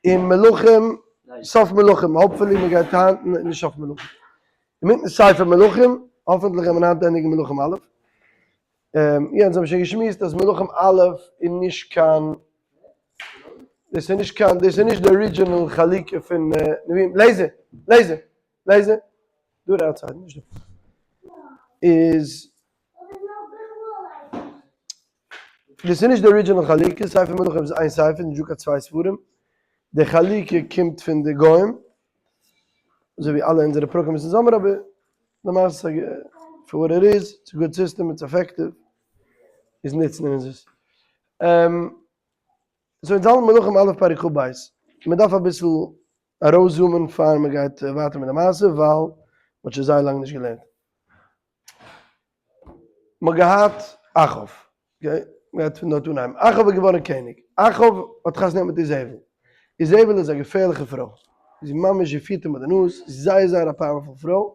אין מלכים, סוף מלכים, hopefully מען גייט היינט, נישט סוף מלכים, אינמיטן ספר מלכים, האפענטליך וועט מען היינט ענדיגן מלכים א'. יא, אונז האבן שוין געשמועסט אז מלכים א' איז נישט קיין, דאס איז נישט קיין, דאס איז נישט די original חלוקה פון נביאים, לעיזער! לעיזער! לעיזער! דא רעדט outside, נישט דא. איז דאס איז נישט די original חלוקה, ספר מלכים איז איין ספר, נישט דא קיין צוויי ספרים, די חלוקה קומט פון די גוים, אזוי ווי אלע אונזערע פרקים וואס אונז האמיר, אבער למעשה for what it is, it's a good system, it's effective, איז נוצן אונז עס. so אונז האלטן מלכים א' פרק כ"ב, מען דארף אביסל ארויסזומען פאר מען גייט ווייטער מיט די מעשה, ווייל מען האט שוין זייער לאנג נישט געלערנט. מ'האט געהאט אחאב, okay, מ'גייט פון דארט אנהייבן, אחאב איז געווארן קעניג, אחאב האט חתונה געהאט מיט איזבל, איזבל איז א געפערליכע פרוי, זי ממש זי פירט אים ביי די נאז, זי איז זייער זייער א powerful פרוי,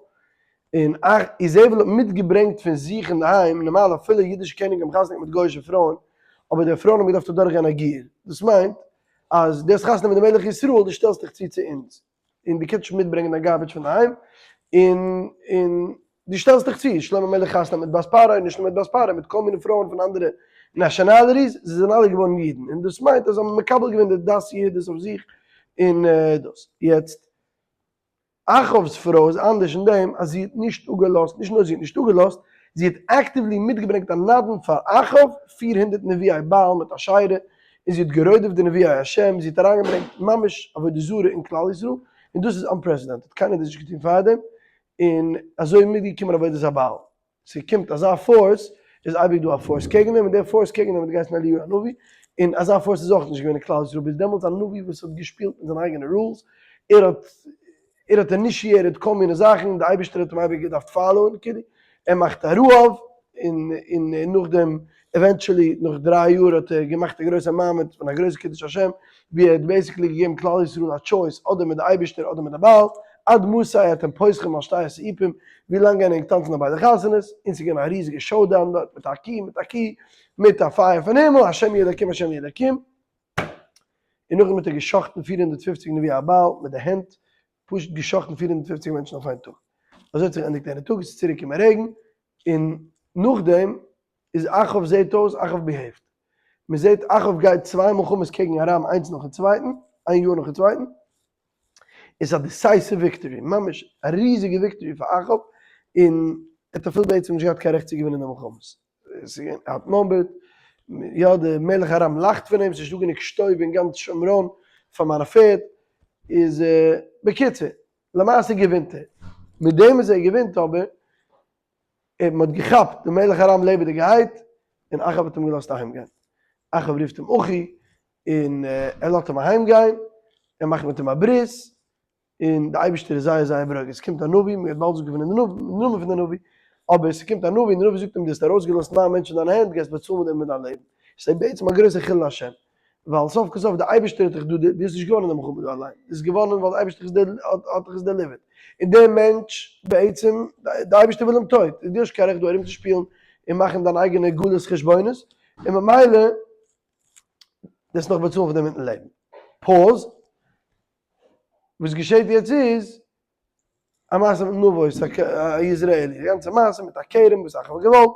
און איזבל האט מיטגעברענגט פון זיך אינדערהיים, נארמאל אפילו אידישע קעניגן האבן חתונה געהאט מיט גוי'אישע פרויען, אבער די פרויען האבן געדארפט אדורכגיין א גיור, דאס מיינט אז דו האסט חתונה מיט די מלך ישראל, דו שטעלסט דיך צו צו אונז. און דו קענסט נישט מיטברענגען דיין garbage פון דערהיים, און און דו שטעלסט דיך צו, שלמה המלך חתונה מיט בת פרעה, נישט נאר מיט בת פרעה, מיט כל מיני פרויען פון אנדערע nationalities, זיי זענען אלע געווארן אידן, און דאס מיינט אז זיי האבן מקבל געווען די דת יהודית אויף זיך, און דאס. יעצט, אחאב'ס פרוי איז אנדערש אין דעם אז זי האט נישט אפגעלאזט, נישט נאר זי האט נישט אפגעלאזט, זי האט actively מיטגעברענגט א נדן פאר אחאב, 400 נביאי בעל מיט אשרה, און זי האט גערודפ'ט די נביאי השם, זי האט אריינגעברענגט ממש עבודה זרה אין כלל ישראל, און דאס איז unprecedented, קיינער האט דאס נישט געטון פארדעם, און אזוי איז מיטגעקומען עבודת הבעל. ס'קומט אזא force, איז אייביג דא א force קעגן דעם, און דער force קעגן דעם האט געהייסן אליהו הנביא, און אזא force איז אויך נישט געווען אין כלל ישראל ביז דעמאלטס, א נביא וואס האט געשפילט מיט זיינע אייגענע rules, ער האט ער האט initiated כל מיני זאכן, די אייבערשטער האט אים אייביג געדארפט follow ען, כאילו, ער מאכט א רעב, און און נאכדעם eventually נאך דריי יאר האט ער געמאכט א גרויסע מעמד פון א גרויסע קידוש השם, ווי ער האט basically געגעבן כלל ישראל א choice אדער מיט די אייבערשטער אדער מיט די בעל, עד מתי אתם פוסחים על שתי הסעיפים, ווי לאנג גייען ענק טאנצן אויף ביידע חתונות, און ס'איז געווען א ריזיגע showdown דארט מיט א קי מיט א קי, מיט א פייער פון הימל, השם יהיה אלקים השם יהיה אלקים, און נאכדעם האט ער גע'שחט'ן 450 נביאי הבעל מיט די הענט, פשוט גע'שחט'ן 450 מענטשן אויף איין טאג. אזוי האט זיך געענדיגט יענע טאג, עס איז צוריק געקומען רעגן, און נאכדעם איז אחאב זעהט אויס אחאב behave ט. מען זעהט אחאב גייט צוויי מלחמות קעגן ארם איינס נאכן צווייטן, איין יאר נאכן צווייטן, איז א decisive victory, ממש א ריזיגע victory פאר אחאב, און ער האט אפילו בעצם נישט געהאט קיין רעכט צו געווינען די מלחמות. עס איז געווען outnumbered, יא דער מלך ארם לאכט פון אים, ס'איז נישטא גענוג שטויב אין גאנץ שומרון פאר מיינע פערד, איז בקיצור, למעשה געווינט ער, מיט דעם וואס ער געווינט אבער, מען האט געכאפט דעם מלך ארם לעבעדיגערהייט, און אחאב האט אים געלאזט אהיים גיין, אחאב רופט אים אחי, און ער לאזט אים אהיים גיין, ער מאכט מיט אים א ברית, און די אייבערשטער איז זייער זייער ברוגז, עס קומט א נביא, מען גייט באלד זאגן פון די נאמען פון די נביא, אבער עס קומט א נביא און די נביא זאגט אים דו האסט ארויסגעלאזט מיין מענטש אין דיינע הענט, גייסט באצאלן מיט דעם מיט דיין לעבן, עס איז בעצם א גרויסע חילול השם, ווייל סוף כל סוף די אייבערשטער האט דיך דא, דו האסט נישט געוואנען די מלחמה דא אליין, דו האסט געוואנען ווייל די אייבערשטער האט דיך עס delivered, און דער מענטש בעצם, די אייבערשטער וויל אים טויט, און דו האסט קיין רעכט דא ארומצושפילן און מאכן דיין אייגענע גלות חשבונות, און ממילא וועסט נאך באצאלן פאר דעם מיטן לעבן. pause. וואס געשעט יעצט איז א מעשה מיט נבות היזרעאלי, די גאנצע מעשה מיט א כרם וואס אחאב האט געוואלט,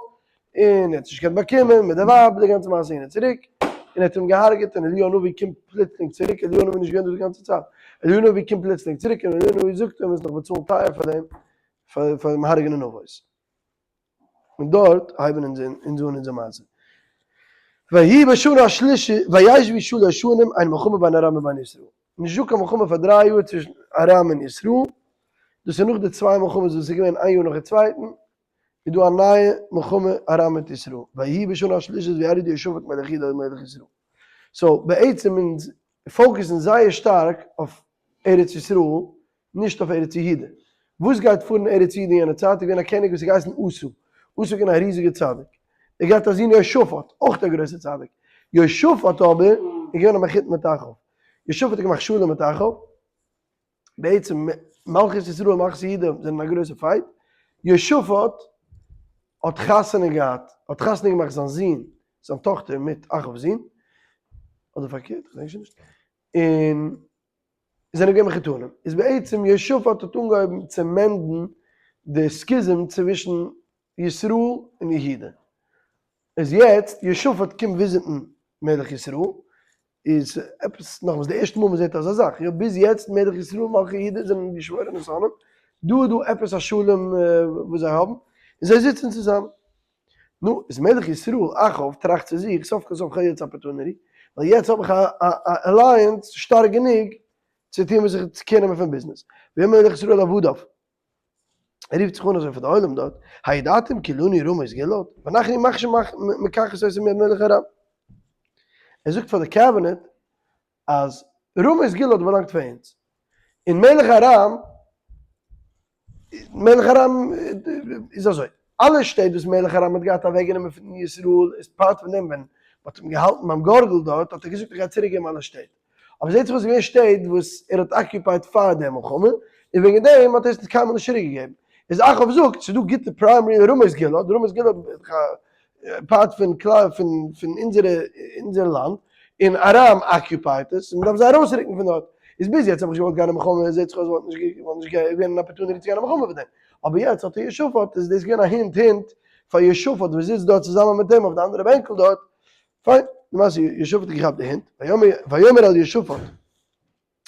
און ער האט נישט געקענט באקומען מיט די ווייב, די גאנצע מעשה הין און צוריק, און ער האט אים געהארגעט, און אליהו הנביא קומט פלוצלינג צוריק, אליהו הנביא איז נישט געווען דא די גאנצע צייט, אליהו הנביא קומט פלוצלינג צוריק און אליהו הנביא זאגט אים וועסט נאך באצאלן טייער פאר דעם, פאר דעם הרג'נען נבות. און דארט הייבן אונז אונז אן אונזער מעשה. ויהי בשנה השלישית וישבו שלש שנים אין מלחמה בין ארם ובין ישראל. נישט דא קיין מלחמה פאר דריי יאר צווישן ארם און ישראל. דאס איז נאך די צוויי מלחמות וואס איז געווען איין יאר נאכן צווייטן, איז דא א נייע מלחמה ארם מיט ישראל. ויהי בשנה השלישית וירד יהושפט מלך יהודה אל מלך ישראל. so בעצם אונז focus ן זייער שטארק אויף ארץ ישראל, נישט אויף ארץ יהודה. וואס גייט פאר אין ארץ יהודה אין יענע צייט איז געווען א קעניג וואס איז געהייסן אסא. אסא איז געווען א ריזיגער צדיק. ער האט געהאט א זון יהושפט, אויך א גרויסער צדיק. יהושפט אבער איז געווען א מחותן מיט אחאב. יהושפט האט געמאכט שלום מיט אחאב. בעצם מלכות ישראל און מלכות יהודה זענען אין א גרויסע fight. יהושפט האט חתונה געהאט, האט חתונה געמאכט זיין זון, זיין טאכטער מיט אחאב'ס זון, אדער פארקערט, כ'דענק שוין נישט. און. זענען געווען מחותנים, איז בעצם יהושפט האט אנגעהויבן צו mend ן די schism צווישן ישראל און יהודה, איז יעצט יהושפט קומט visit ן מלך ישראל, איז עפעס נאכאמאל די ערשטע מאל מען זעט אזא זאך, יא ביז יעצט מלך ישראל און מלכי יהודה זענען געשוואוירענע שונאים, דא איז דא עפעס א שלום וואס זיי האבן, און זיי זיצן צוזאמען. נו, איז מלך ישראל אחאב טראכט צו זיך, סוף כל סוף כ'האב יעצט opportunity, ווייל יעצט האב איך א alliance שטארק גענוג צו טון וואס איך צו קעיר נעמען פון ביזנעס. ויאמר מלך ישראל אל עבדיו, ער רופט זיך אן אזוי פאר די עולם דארט, הידעתם כי לנו רמות גלעד, ואנחנו מחשב מקחת אותה מיד מלך ארם. ער זאגט פאר די cabinet אז רמות גלעד באלאנגט פאר אונז, און מלך ארם, מלך ארם איז אזוי, אלע שטעט וואס מלך ארם האט געהאט אוועקגענומען פון ישראל איז part פון דעם ווען מען האט אים געהאלטן ביים גארגל דארט האט ער געזאגט איך גיי צוריק געבן אלע שטעט, אבער זעט זיך אויס געווען שטעט וואס ער האט occupied פאר די מלחמה און וועגן דעם האט ער עס קיינמאל נישט צוריק געגעבן, איז אחאב זאגט ס'איז דא גוטע primary רמות גלעד, רמות גלעד איז דאך א part פון כלל פון פון אונזערע אונזער לאנד, און ארם occupied עס, און מ'דארף זיי ארויסרוקן פון דארט, איז ביז יעצט האב איך נישט געוואלט גיין אין מלחמה, זעט זיך אויס וואלט נישט וואלט נישט געווען אן opportunity צו גיין אין מלחמה פאר דעם, אבער יעצט האט ער יהושפט, איז דאס געווען א hint hint פאר יהושפט וואס זיצט דארט צוזאמען מיט אים אויף די אנדערע בענקל דארט, פיין, למעשה יהושפט האט געכאפט די hint, ויאמר אל יהושפט,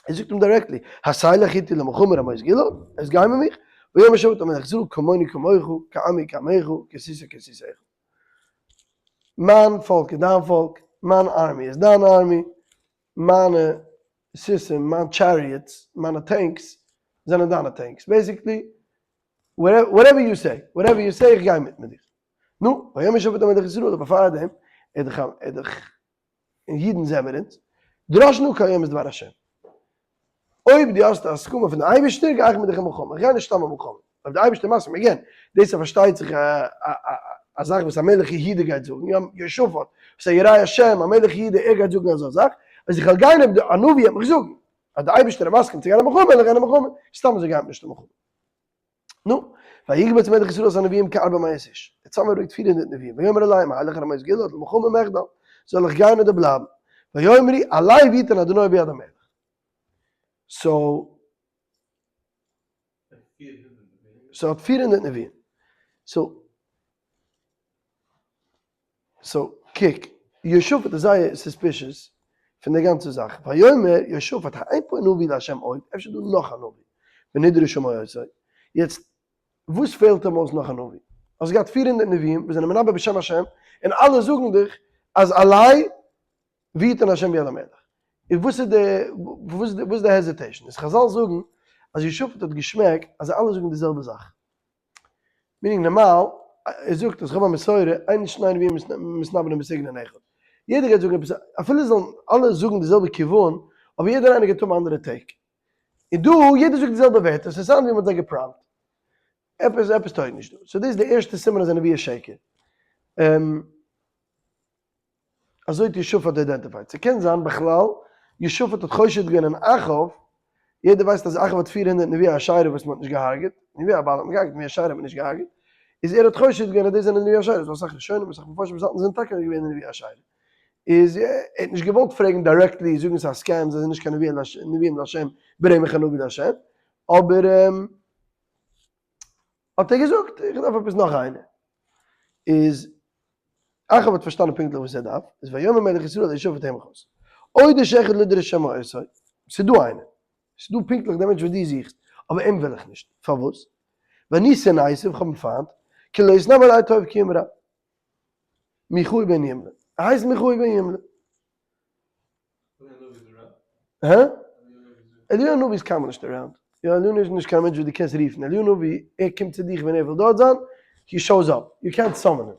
ער זאגט אים directly, התלך אתי למלחמה רמות גלעד, עס גיי מיט מיך, ויאמר יהושפט אל מלך ישראל כמוני כמוך, כעמי כעמך, כסוסי כסוסיך. מיין פאלק איז דיין פאלק, מיין army איז דיין army, מיינע סוסים, מיין chariots, מיינע tanks, זענען דיינע tanks. Basically, whatever you say, whatever you say, איך גיי מיט מיט דיך. נו, ויאמר יהושפט אל מלך ישראל, אבער פארדעם, ער דאך, ער דאך, און אידן זעמער אונז, דרוש נא כהיום את דבר השם. אויב דו האסט א הסכמה פון די אייבערשטער גיי איך מיט דיך אין מלחמה, איך גיי נישט סתם אין מלחמה, אויב די אייבערשטער מסכים, again, דאס איז פארשטייט זיך א זאך וואס א מלך יהודה גייט זאגן, יא, יהושפט, וואס א ירא השם, א מלך יהודה, ער גייט זאגן אזא זאך, אז איך וועל גיין אויב די א נביא וועט מיך זאגן אז די אייבערשטער איז מסכים צו גיין אין מלחמה, וועל איך גיין אין מלחמה, סתם אזוי גייט מען נישט אין מלחמה. נו, ויקבץ מלך ישראל את הנביאים כארבע מאות איש, ער האט צוזאמגעברענגט 400 נביאים, ויאמר אליהם, הלך רמות גלעד למלחמה אם אחדל, זאל איך גיין אדער בלייבן? ויאמרו, עלה ויתן אדוני ביד המלך. So, so האט 400 נביאים. So, so, קוק, יהושפט איז זייער suspicious פון די גאנצע זאך, ויאמר יהושפט האין פה נביא לה' עוד, אפשר איז דא נאך א נביא, ונדרשה שמועתו, יעצט וואס פעלט אים אויס נאך א נביא? האסט געהאט 400 נביאים וואס זענען מנבא בשם השם, און אלע זאגן דיך אז עלה ויתן השם ביד המלך. און וואס איז די, וואס איז די hesitation? איז חזל זאגן אז יהושפט האט געשמעקט אז זיי אלע זאגן די זעלבע זאך. Meaning נארמאל, ער זאגט אז כ'האב א מסורה, אין שני נביאים מתנבאים בסגנון אחד. יעדער גייט זאגן עפעס, אפילו זאלן אלע זאגן די זעלבע כיוון, אבער יעדער איינער גייט האבן אנדערע take. און דא, יעדער זאגט די זעלבע ווערטער, ס'איז sound ווי מ'האט זיי גע prompt. עפעס, עפעס טויג נישט דא. So דאס איז די ערשטע סימן אז א נביא איז שקר. אזוי האט יהושפט identified. ס'קען זיין בכלל יהושפט האט חושד געווען אין אחאב, יעדער ווייסט אז אחאב האט 400 נביאי אשרה וואס מ'האט נישט געהארגעט, נביאי הבעל האט מען געהארגעט, נביאי אשרה האט מען נישט געהארגעט, איז ער האט חושד געווען אז דאס זענען נביאי אשרה, ס'דא אסאך ראשונים אסאך מפרשים וואס האלטן זיי זענען טאקע געווען נביאי אשרה. איז ער האט נישט געוואלט פרעגן directly זאגן ס'איז א scam זיי זענען נישט קיין נביאים להשם ברמח הנביא להשם, אבער האט ער געזאגט איך דארף עפעס נאך איינער, איז אחאב האט פארשטאנען פונקטליך וואס ער דארף, איז ויאמר מלך ישראל אל יהושפט המחוז, עוד איש אחד לדרוש שמוע אותו, ס'איז דא איינער, ס'איז דא פונקטליך דער מענטש וואס דו זוכסט, אבער אים וויל איך נישט, פארוואס? ואני שנאתיו, איך האב אים פיינט, כי לא יתנבא אלי טוב כי אם רע. מיכאי בן ימלה, ער הייסט מיכאי בן ימלה. הא? אליהו הנביא איז קיינמאל נישט around. יא, אליהו הנביא איז נישט קיין מענטש וואס דו קענסט רופן. אליהו הנביא, ער קומט צו דיך ווען ער וויל דארט זיין, he shows up. יו קענט סאמען אים.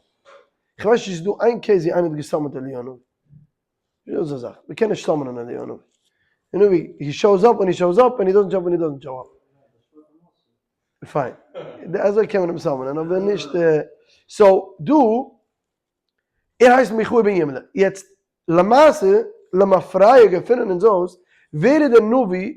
איך ווייס נישט צו ס'איז דא איין case ווי איינער האט גע summon ט אליהו הנביא. נישט דא אזא זאך. מ'קען נישט summon ען אליהו הנביא. אליהו הנביא, he shows up when he shows up, and he doesn't show up when he doesn't show up. פיין. אזוי קען מען אים summon ען, אבער נישט. So, דא, ער הייסט מיכאי בן ימלה. יעצט, למעשה, למפרע געפינען אונז אויס, ווער איז דער נביא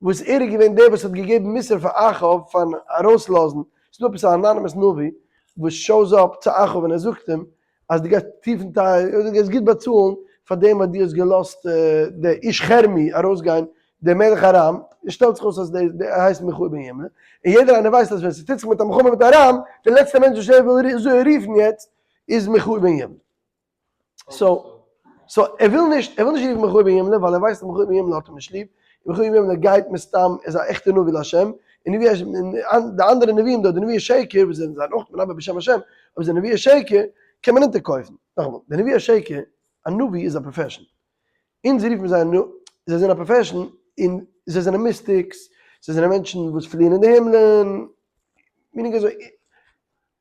וואס ער איז געווען דער וואס האט געגעבן מוסר פאר אחאב פארן ארויסלאזן, ס'איז דא עפעס א anonymous נביא וואס shows up צו אחאב און ער זאגט אים אז דו גייסט טיפן טייער, דו גייסט גוט באצאלן פאר דעם אז דו האסט געלאזט דער איש חרמי ארויסגיין. דער מלך ארם, עס שטעלט זיך אויס אז דער הייסט מיכאל בן ימלה, און יעדער איינער ווייסט אז ווען ס'טוט זיך מיט א מלחמה מיט ארם, דער לעצטער מענטש וואס ער וויל רופן יעצט איז מיכאל בן ימלה. so, so ער וויל נישט, ער וויל נישט רופן מיכאל בן ימלה ווייל ער ווייסט אז מיכאל בן ימלה האט אים נישט ליב, און מיכאל בן ימלה גייט מסתם, איז א עכטע נביא להשם, און נביא השם, און די אנדערע נביאים דארט, די נביאי שקר, וואס זענען זיי אויך מנבא בשם השם, אבער זענען נביאי שקר, קען מען אונטערקויפן. נאכאמאל, די נביאי השקר, א נביא איז א profession. אונז רופן זיי נ, זיי זענען א profession, און זיי זענען mystics, זיי זענען מענטשן וואס פליען אין די הימלען, meaning אזוי,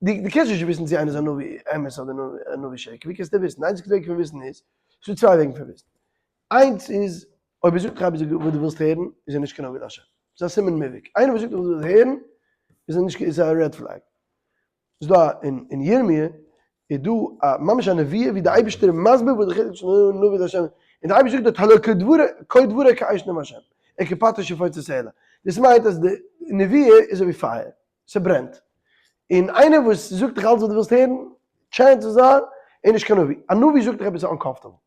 דו קענסט נישט וויסן צו איינער איז א נביא אמת אדער א נביא שקר, ווי קענסטו וויסן? די איינציגסטע וועג פון וויסן איז, ס'דא צוויי וועגן פון וויסן, איינס איז, אויב ער זאגט דיך עפעס וואס דו ווילסט הערן, איז ער נישט קיין נביא להשם, ס'איז א סימן מובהק, איינער וואס זאגט דיך וואס דו ווילסט הערן, איז ער נישט, איז א red flag. איז דא אין ירמי' איז דא א ממש א נבואה ווי די אייבערשטער איז מסביר וואס די חילוק צווישן נביא להשם, און די אייבערשטער זאגט דארט הלא כה דברי כאש נאם השם, וכפטיש יפוצץ סלע, דאס מיינט אז די נבואה איז אזוי ווי פייער, ס'ברענט, און איינער וואס זאגט דיך אלץ וואס דו ווילסט הערן, chances are, איז נישט קיין נביא, א נביא זאגט דיך עפעס uncomfortable,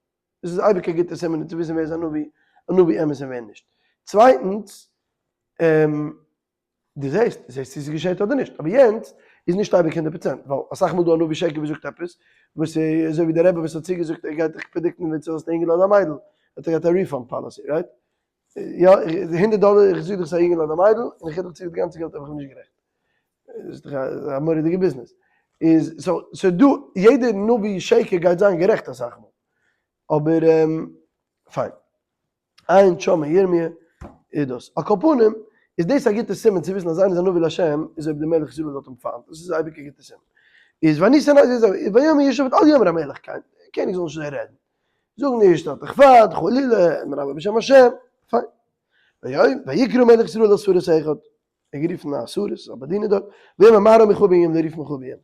דאס איז אייביג א גוטע סימן צו וויסן ווער איז א נביא, א נביא אמת און ווער נישט. צווייטנס, דו זעסט, דו זעסט צו ס'געשעט אדער נישט, אבער יענץ איז נישט אייביג הונדערט פראצענט, ווייל אסאך מאל דא א נביא שקר וואס זאגט עפעס, וואס איז אזוי ווי דער רבי וואס האט צוגעזאגט ער גייט דיך predict ן ווען צו האסט א אינגעלע אדער א מיידל, האט ער געהאט א refund policy, right? יא, הונדערט דאלער, איך זאג דיך ס'איז א אינגעלע אדער א מיידל, און איך גיב דיך צוריק די גאנצע געלט אויב איך בין נישט גערעכט. דאס איז דאך א מורא'דיגע ביזנעס. איז, so, ס'איז דא, יעדער נביא שקר גייט זיין גערעכט אסאך מאל. אבער, פיין. עיין שם אין ירמיה איז דאס. על כל פנים, איז דאס א גוטע סימן צו וויסן אז איינער איז א נביא להשם, איז אויב דער מלך ישראל האט אים פיינט, דאס איז אייביג א גוטע סימן. איז ואני שנאתי את זה, ויאמר יהושפט אל יאמר המלך כן, דער קעניג זאל נישט אזוי רעדן. זאג נישט האט דיך פיינט, חלילה, מנבא בשם השם. פיין. ויקרא מלך ישראל אל סריס אחד, ער האט גערופן א סריס, א באדינער דארט, ויאמר מהרה מיכה בן ימלה, רוף מיכה בן ימלה.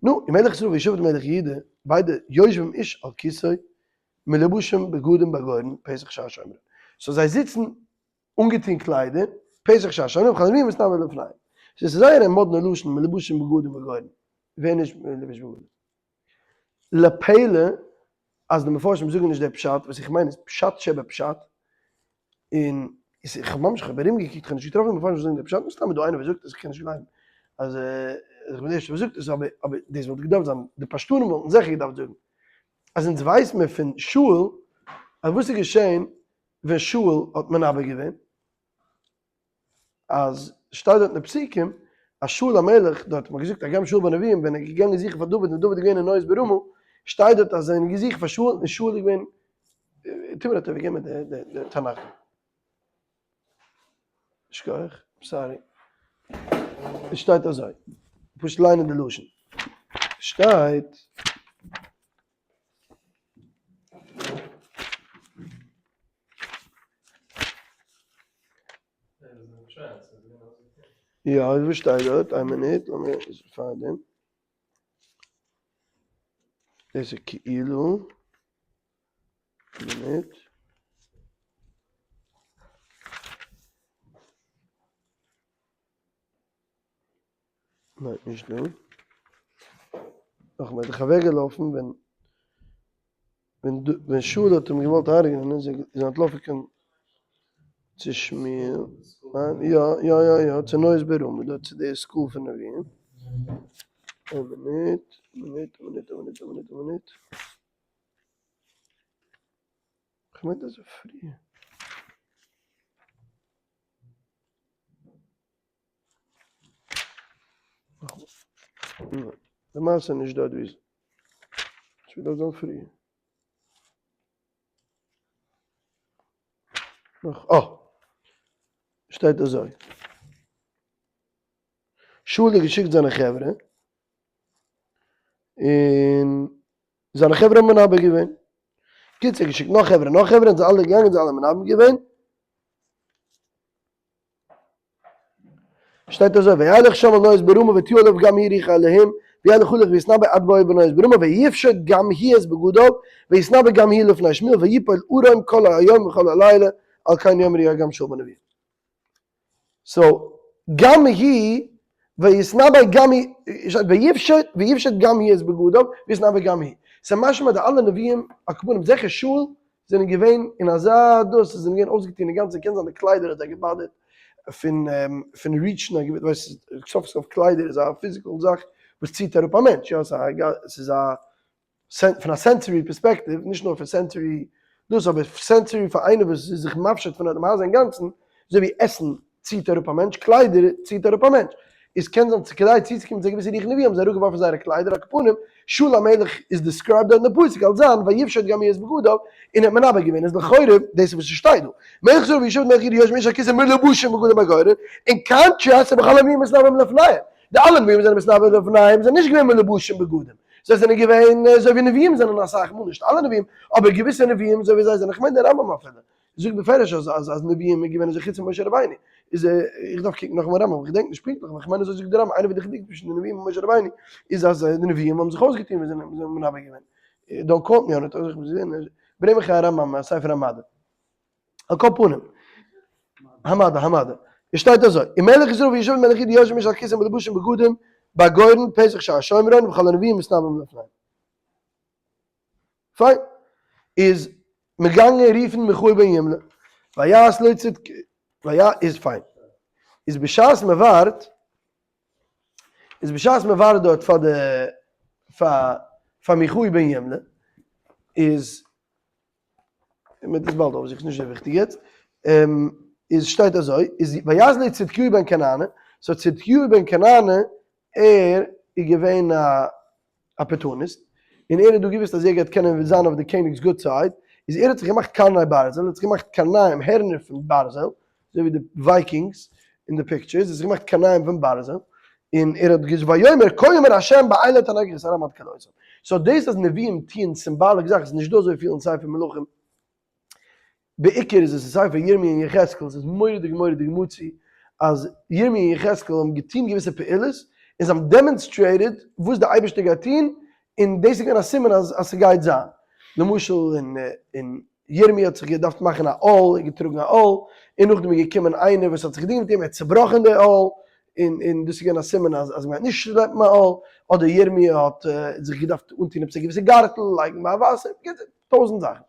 נו, און מלך ישראל ויהושפט מלך יהודה, ביידע יושבים איש על כסאו, מלובשים בגדים בגורן, פתח שער שומרון. so זיי זיצן אנגעטון קליידער, פתח שער שומרון, וכל הנביאים מתנבאים לפניהם. so ס'איז זייער א מאדנע לשון, מלובשים בגדים בגורן. ווער נישט מלובש בגדים? לפלא אז די מפרשים זאגן נישט די פשט, וואס איך מיין איז פשט שבפשט, און איך האב ממש, איך האב ארומגעקוקט, איך האב נישט געטראפן מפרשים וואס זאגן די פשט, מסתמא איז דא איינער וואס זאגט עס, איך קען נישט גלייבן אז איך בין דער ערשטער וואס זאגט עס, אבער אבער דאס וואלט געדארפט זיין, די פשטנים וואלטן זיכער געדארפט זאגן, אז אונז ווייס מיר פון שאול, אז וואס איז געשען ווען שאול האט מנבא געווען? אז שטייט דארט אין די פסוקים אז שאול המלך, דארט האט מען געזאגט הגם שאול בנביאים ווען ער איז געגאנגען זוכן פאר דוד און דוד איז געווען אין ניות ברמה, שטייט דארט אז זיי האבן געזוכט פאר שאול און שאול איז געווען, טו מיר א טובה געב מיר די תנך דא. שכוח, sorry. עס שטייט אזוי, פשוט ליינען די לשון. שטייט. יא, וואס שטייט דארט? איין מינוט, לאמיר פארדעם. דאס איז כאילו. מינוט. ניין, נישט דא. נאכאמאל, ער איז דאך אוועקגעלאפן ווען ווען שאול האט אים געוואלט הרג'נען איז ער אנטלאפן קיין צו שמואל, ניין? יא יא יא יא, צו ניות ברמה, דארט צו די school פון נביאים. איין מינוט, מינוט, מינוט, מינוט, מינוט, מינוט. כ'מיין דאס איז פריער. די מעשה איז נישט דארט ווי עס דארף זיין פריער. נאך אה! שטייט אזוי. שאול האט געשיקט זיינע חברה, און זיינע חברה האבן מנבא געווען. קיצור, געשיקט נאך חברה, נאך חברה, און זיי אלע געגאנגען, זיי אלע מנבא געווען. שטייט אזוי, וילך שם אל ניות ברמה ותהי עליו גם היא רוח האלהים, וילך הלוך ויתנבא עד בואו בניות ברמה ויפשוט גם הוא את בגדיו ויתנבא גם הוא לפני שמואל ויפול ערום כל היום וכל הלילה על כן יאמרו הגם שאול בנביאים. so, גם הוא ויתנבא גם הוא, ויפשוט ויפשוט גם הוא את בגדיו ויתנבא גם הוא. ס'איז משמע די אלע נביאים, על כל פנים זיכער שאול. זענען געווען אין אזא דאס, זיי זענען געווען אויסגעטון אינגאנצן, קען זיין די קליידער האט זיי געבאדערט פון פון reach ן א געוויסע, ווייסט סוף סוף קליידער איז א physical זאך וואס ציט אראפ א מענטש, יא ס'איז א פון א sensory perspective, נישט נאר פון sensory דאס, אבער sensory פאר איינער וואס איז זיך מפשט פון אדעם הייזער אינגאנצן, אזוי ווי עסן ציט אראפ א מענטש, קליידער ציט אראפ א מענטש. איז קען זיין כדי צוצוקומען צו א געוויסע רוח נבואה האבן זיי אראפגעווארפן זייערע קליידער, על כל פנים, שאול המלך איז described דארט אין די פסוק אלס זיין ויפשט גם הוא את בגדיו, און ער האט מנבא געווען, איז לכאורה דאס איז וואס ס'שטייט דא, מלך ישראל וישפט מלך יהודה יושבים איש על כסא מלובשים בגדים בגורן, אין קאנטראסט צו וכל הנביאים מתנבאים לפניהם, די אלע נביאים זענען מתנבא לפניהם זענען נישט געווען מלובשים בגדים, זיי זענען געווען אזוי ווי נביאים זענען אסאך מאל, נישט אלע נביאים, אבער געוויסע נביאים אזוי ווי זיי זענען, כ'מיין דער רמב ם אפילו זאגט בפירוש אז אז אז נביאים איז געווען אזוי חוץ פון משה רבינו, איז איך דארף קוקן נאכאמאל רמב ם, כ'געדענק נישט פונקטליך, אבער כ'מיין אזוי זאגט דער רמב ם, איינע פון די חילוקים צווישן די נביאים און משה רבינו איז אז די נביאים האבן זיך אויסגעטון ווען זיי זענען מנבא געווען, don't quote me on it, ברענג מיך א רמב ם, א ספר המדע. על כל פנים, המדע, המדע, עס שטייט אזוי, ומלך ישראל ויהושפט מלך יהודה יושבים איש על כסאם מלובשים בגדים בגורן פתח שער שומרון וכל הנביאים מתנבאים לפניהם. פיין. איז מען געגאנגען רופן מיכאל בן ימלה, ויעש לו צדק, ויה איז פיין. איז בשעת מען ווארט, איז בשעת מען ווארט דארט פאר די פאר פאר מיכאל בן ימלה, איז מען וועט עס באלד אויפזוכן, נישט אזוי וויכטיג יעצט, איז שטייט אזוי, איז ויעש לו צדקיהו בן כנענה, so צדקיהו בן כנענה ער איז געווען א opportunist, און ער האט דא געוואוסט אז ער גייט קענען זיין אויף די קעניג'ס good side, איז ער האט זיך געמאכט קרני ברזל, ער האט זיך געמאכט קרניים, הערנער פון ברזל, אזוי ווי די Vikings אין די pictures, ער האט זיך געמאכט קרניים פון ברזל, און ער האט געז ויאמר כה אמר ה' באלה תנגח את ארם עד כלותם. so דאס אז נביאים טוען symbolic זאכן איז נישט דא אזויפיל אין ספר מלכים, בעיקר איז עס אין ספר ירמי' און יחזקאל, ס'איז מורא'דיג מורא'דיג מצוי אז ירמי' און יחזקאל האבן געטון געוויסע פעולות און זיי האבן demonstrated וואס די אייבערשטער גייט טון, און דאס איז געווען א סימן אז אז ס'גייט זיין. למשל אין אין ירמי' האט זיך געדארפט מאכן א עול, ער האט געטראגן א עול, און נאכדעם איז געקומען איינער וואס האט זיך געדינגט מיט אים, ער האט צעבראכן די עול, און און דאס איז געווען א סימן אז אז מ'גייט נישט שלעפן א עול, אדער ירמי' האט זיך געדארפט אנטון עפעס א געוויסע גארטל, לייגן ביי א וואסער, בקיצור, טויזנט זאכן.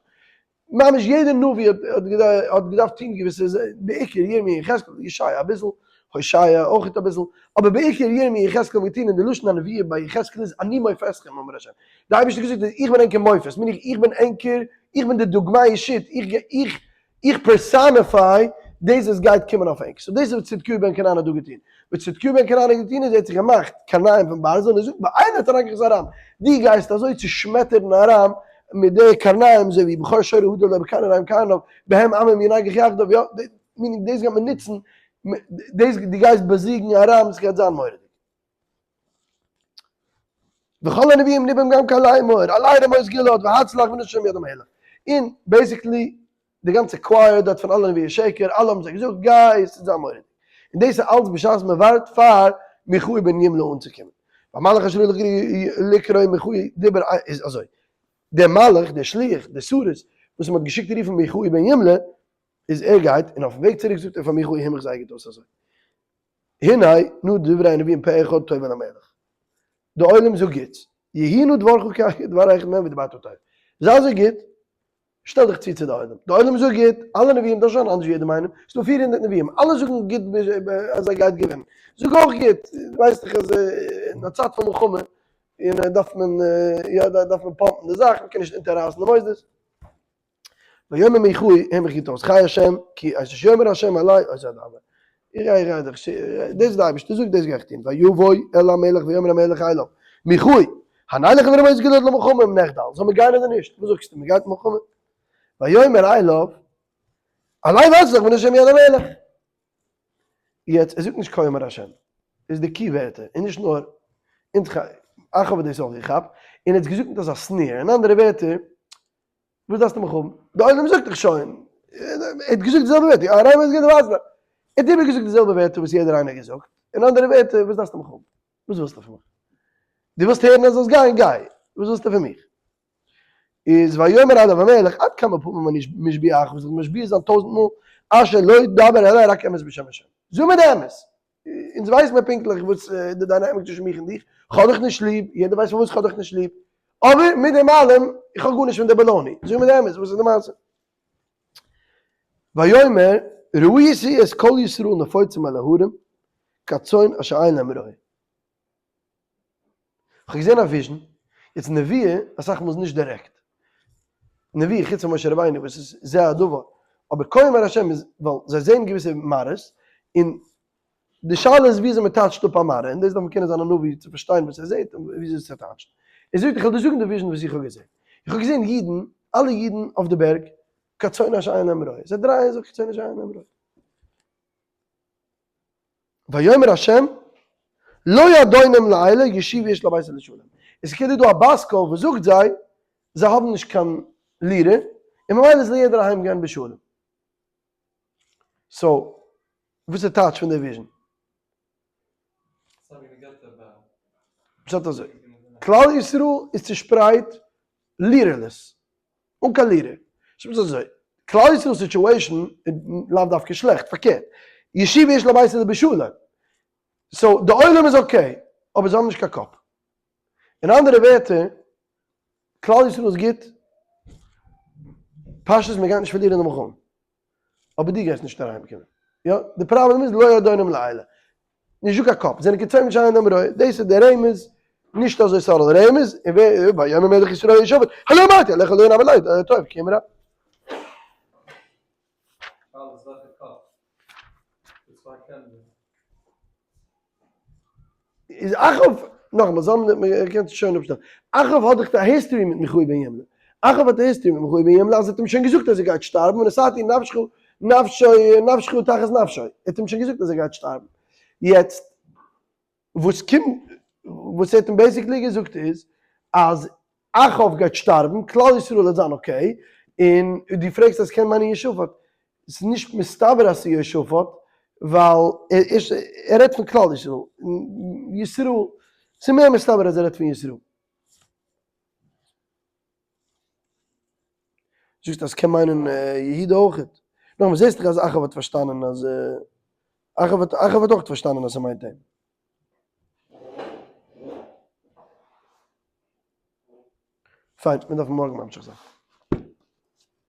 ממש יעדער נביא האט האט געדארפט טון געוויסע, בעיקר ירמי' און יחזקאל, ישעיה אביסל, הושע אויכעט אביסל, אבער בעיקר ירמי' און יחזקאל האבן געטון, און די לשון הנביאה ביי יחזקאל איז אני מופתכם אמר ה', די אייבערשטער האט געזאגט אז איך בין ענקער מופת, מיין איך איך בין ענקער, איך בין די דוגמא אישית, איך איך איך personify דאס וואס גייט קומען אויף ענק. so דאס איז וואס צדקיהו בן כנענה האט דא געטון. וואס צדקיהו בן כנענה האט געטון איז ער האט זיך געמאכט קרניים פון ברזל און ער זאגט באלה תנגח את ארם, דו גייסט אזוי צושמעטערן ארם מיט די קרניים אזוי ווי בכור שורו הדר לו בקרני ראם קרניו בהם עמים ינגח יחדיו, יא, meaning דאס גייט מען נוצן, דאס דו גייסט באזיגן ארם, ס'גייט זיין מורא'דיג. וכל הנביאים ניבאים גם כן לאמור, עלה רמות גלעד והצלח ונתנה השם ביד המלך. און basically די גאנצע choir דארט פון אלע נביאי שקר, אלע האבן זיי געזאגט גיי עס וועט זיין מורא'דיג. און דאס איז אלץ בשעת מען ווארט פאר מיכאל בן ימלה אנצוקומען. והמלאך אשר הלך לקרוא מיכאל דיבר איז אזוי, דער מלאך, דער שליח, דער סריס, וואס מען האט געשיקט רופן מיכאל בן ימלה, איז ער גייט, און אויפן וועג צוריק זאגט ער פאר מיכאל הער מיך זייער גוט אויס אזוי, הנה נא דברי הנביאים פה אחד טוב אל המלך, די עולם זאגט גוטס, יהי נא דברך כדבר אחד מהם ודברת טוב, זיי אזוי גוט, שטעל דיך צו צו די עולם, די עולם זאגט גוט, אלע נביאים דאס שוין אנדערש ווי יעדעם איינעם, ס'איז דא 400 נביאים, אלע זאגן גוט אז ער גייט געווינען, זאג אויך גוט, ווייסט דאך אז אין א צייט פון מלחמה און דארף מען יא דארף מען pump ן די זאך, מ'קען נישט אונטעררייסן די מוסדות. ויאמר מיכאי, הער מיך גוט אויס, חי השם, כי את אשר יאמר השם אלי, אותו אדבר. איך גיי, איך גיי דיך, דאס איז די אייבערשטער זאגט, דאס גיי איך טון. ויבוא אל המלך ויאמר המלך אליו, מיכאי, הנלך לרמות גלעד למלחמה אם נחדל, זאל מען גיין אדער נישט? וואס זאגסטו, מען גייט מלחמה? ויאמר אליו, עלה והצלח ונתנה השם ביד המלך. יעצט, ער זאגט נישט כה אמר השם, איז די key ווערטער, און נישט נאר, אונז, אחאב האט דאס אויך געכאפט, און ער האט עס געזאגט מיט אזא sneer, אין אנדערע ווערטער, וואס דארפסטו מיך האבן? די עולם זאגט דיך שוין. ער האט געזאגט די זעלבע ווערטער, אריין וואס גייט ווייזן. ער האט איבערגעזאגט די זעלבע ווערטער וואס יעדער איינער האט געזאגט. אין אנדערע ווערטער, וואס דארפסטו מיך האבן? וואס ווילסטו פון מיך? דו ווילסט הערן אז זאלסט גיין, גיי. וואס ווילסטו פון מיך? איז ויאמר אליו המלך, עד כמה פעמים אני משביעך, וואס זאל איך משביע זיין טויזנט מאל, אשר לא דבר אלי רק אמת בשם השם. זאג מיר די אמת. אונז ווייסן מיר פונקטליך וואס די dynamic צווישן מיך און דיך, כ'האב דיך נישט ליב, יעדער ווייסט פארוואס כ'האב דיך נישט ליב, אבער מיט דעם אלעם, איך האב גארנישט פון די baloney, זאג מיר די אמת, וואס איז די מעשה? ויאמר ראיתי את כל ישראל נפוצים על ההרים כצאן אשר אין להם רועה. כ'האב געזען א vision, יעצט נבואה אסאך מאל איז נישט דירעקט, נבואה חוץ פון משה רבינו וואס איז זה הדבר, אבער כה אמר השם איז ווייל זיי זעען געוויסע מראות, און די שאלה איז וויאזוי מען טייטשט אפ א מראה, און דאס דארף מען קענען זיין א נביא צו פארשטיין וואס ער זעט און וויאזוי עס טייטשט. ער זאגט איך וועל דיר זאגן די vision וואס איך האב געזען, איך האב געזען אידן, אלע אידן אויף די בערג, כצאן אשר אין להם רועה, זיי דרייען זיך כצאן אשר אין להם רועה. ויאמר השם, לא אדונים לאלה ישובו איש לביתו לשלום. עס איז כאילו דא א בת קול וואס זאגט זיי, זיי האבן נישט קיין leader, און ממילא זאל יעדער אהיים גיין בשלום. so, וואס איז טייטש פון די vision? פשט אזוי, כלל ישראל איז צושפרייט leaderless, אן קיין leader. ס'איז אזוי, כלל ישראל situation איז לאו דווקא שלעכט, פארקערט, ישובו איש לביתו בשלום, so די עולם איז okay, אבער זיי האבן נישט קיין קאפ. אין אנדערע ווערטער, כלל ישראל איז גוט, פשטות מען גייט נישט פארלירען די מלחמה, אבער דו גייסט נישט אריינקומען. יא, די פראבלעם איז לא אדונים לאלה. נישט דא קיין קאפ, זענען כצאן שאין להם רועה, דאס איז די רמז, נישט אזוי subtle רמז, און ווער, ויאמר מלך ישראל ליהושפט, הלא אמרתי אליך לא ינעם אלי טוב כי אם רע. איז אחאב, נאכאמאל, זאל מען, מען קען עס שוין אפשטעלן, אחאב האט דאך א history מיט מיכאי בן ימלה, אחאב האט א history מיט מיכאי בן ימלה אז ער האט אים שוין געזאגט אז ער גייט שטארבן, ונתתי נפשך נפשו נפשך תחת נפשו, ער האט אים שוין געזאגט אז ער גייט שטארבן, יעצט וואס קומט, וואס ער האט אים basically געזאגט איז, אז אחאב גייט שטארבן, כלל ישראל וועט זיין okay, און דו פרעגסט אז ס'קען מיינען יהושפט, ס'איז נישט מסתבר אז ס'איז יהושפט, ווייל ער רעדט פון כלל ישראל, ישראל, ס'איז מער מסתבר אז ער רעדט פון ישראל. זאגסט אז ס'קען מיינען יהודה אויכעט? נאכאמאל זעסט דאך אז אחאב האט פארשטאנען אז אחאב האט אחאב האט אויך פארשטאנען אז ס'מיינט אים. פיין, מיר דארפן מארגן ממשיך זיין.